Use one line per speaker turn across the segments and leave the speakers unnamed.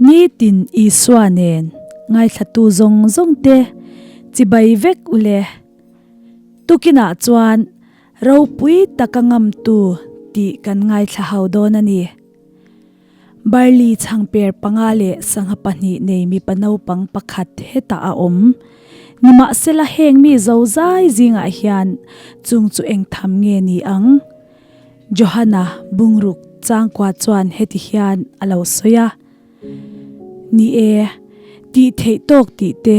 Nitin Isua nen ngaithlatu zawng zawng te chibai vek ule. Tukinah chuan ropui taka ngamtu tih kan ngaithla ho dawn a ni. Barley chhangper panga leh sangha pahnih nei mipa naupang pakhat hetah a awm. Nimahsela heng mi zozai zingah hian chung chu eng tham nge ni ang? Johana bungruk changkua chuan heti hian a lo sawi a, Ni e, tih theih tawk tih te,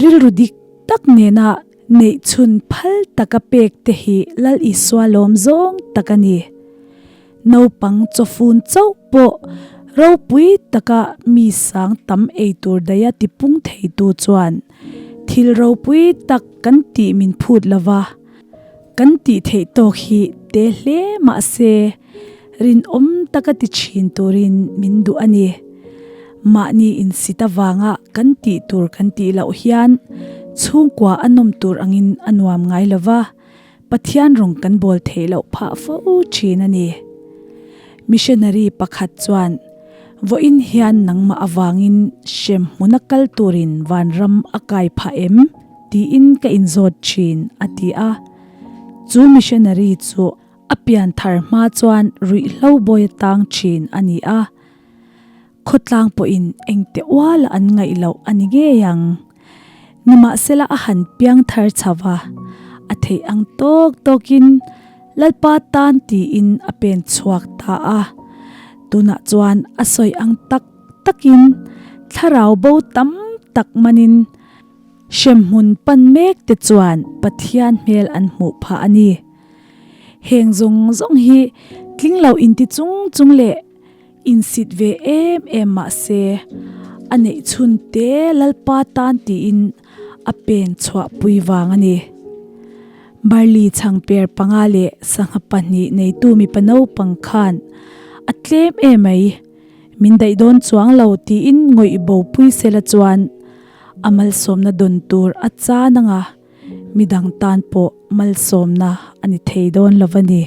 rilru dik tak nena neih chhun phal taka pek te hi Lal Isua lawm zawng tak a ni. Naupang chawfun chauh pawh ropui taka mi sang tam ei tur daia tipung theitu chuan thil ropui tak kan tih min phut lo va, kan tih theih tawk hi te hle mah se rinawm taka ti thin turin min duh a ni. Mahni insit avanga kan tih tur kan tih loh hian chhungkua a nawm tur angin a nuam ngai lo va. Pathian rawng kan bawl theih loh phah fo thin a ni. Missionary pakhat chuan, Vawiin hian nangmah avangin hrem hmuna kal turin vanram a kai phah em? tiin ka inzawt thin, a ti a. Chu missionary chu a pian thar hma chuan ruihhlo bawi a tang thin a ni a. Khawtlang pawhin engte uala an ngaih loh a ni ngei ang. Nimahsela a han piang thar chho va, a theih ang tawk tawkin Lalpa tan tiin a pen chhuak ta a. Tunah chuan a sawi ang tak takin thlarau bo tam tak manin hremhmun pan mek te chuan Pathian hmel an hmuh phah a ni. Heng zawng zawng hi tling lo inti chung chung leh Insit ve em em mah se, a neih chhun te Lalpa tan tiin a pen chhuah pui vang a ni. Barley chhangper panga leh sangha pahnih neitu mipa naupang khan a tlem em mai, min daih dawn chuang lo tiin ngawih bo pui sela chuan a malsawmna dawn tur a chan anga midang tan pawh malsawmna a ni thei dawn lo a ni.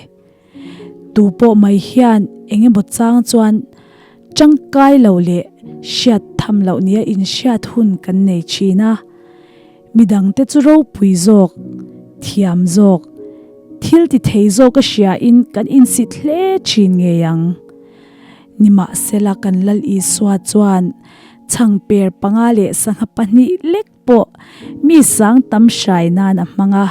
Tu pawh mai hian eng emaw chang chuan tangkai lo leh hriat tham loh nia inhriat hun kan nei thin a. Midangte chu ropui zawk, thiam zawk, thil ti thei zawk a hriain kan insit hle thin ngei ang. Nimahsela kan Lal Isua chuan chhangper panga leh sangha pahnih lek pawh mi sang tam hrai nan a hmang a.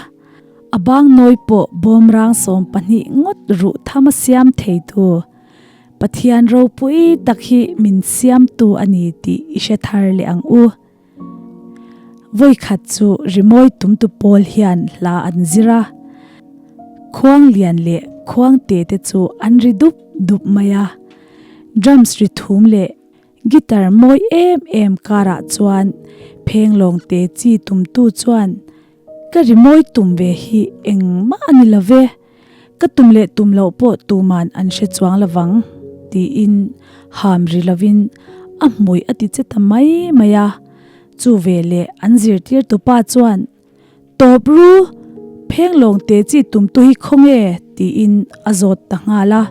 A bang nawi pawh bawmrang 12 ngawt ruh tham a siam theitu Pathian ropui tak hi min siamtu a ni tih i hre thar leh ang u. Vawikhat chu rimawi tumtu pawl hian hla an zir a, khuang lian leh khuang te te chu an ri dup dup mai a, drums ri thum leh Guitar mawi em em karah chuan phenglawng te chi tumtu chuan ka ri mawi tum ve hi engmah a ni lo ve, ka tum leh tum loh pawh tuman an hre chuang lovang tiin ham ri lovin a hmui a ti che ta mai mai a. Chu veleh an zirtirtupa chuan Tawp ru, phenglawng te chi tumtu hi khawnge? tiin a zawt ta nghal a.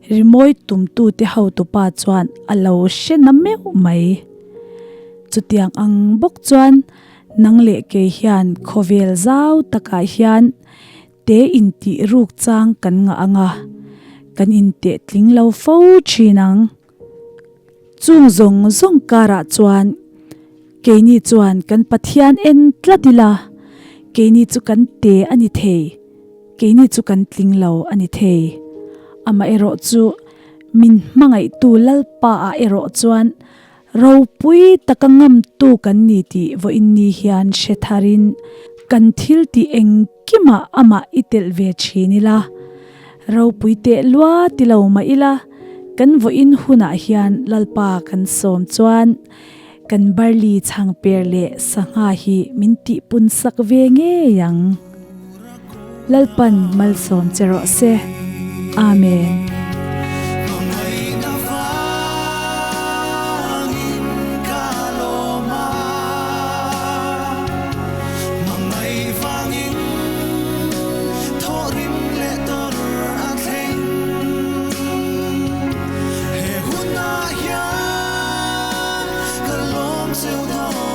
Rimawi tumtu te hotupa chuan a lo hre na meuh mai. Chutiang ang bawk chuan nang leh kei hian khawvel zau takah hian te intih ruk chang kan ngah ang a, kan inteh tling lo fo thin ang. Chung zawng zawng karah chuan keini chuan kan Pathian en tlat ila, keini chu kan te a ni thei, keini chu kan tling lo a ni thei. Amaherawh chu min hmangaihtu Lalpa ah erawh chuan ropui taka ngamtu kan ni tih vawiin ni hian hre tharin kan thil tih engkimah amah i telh ve thin ila. Ropui teh lua ti lo mah ila, kan vawiin hunah hian Lalpa kan sawm chuan kan barley chhangper leh sangha hi min tihpun sak ve ngei ang. Lalpan malsawm che rawh se. Amen.
笑談。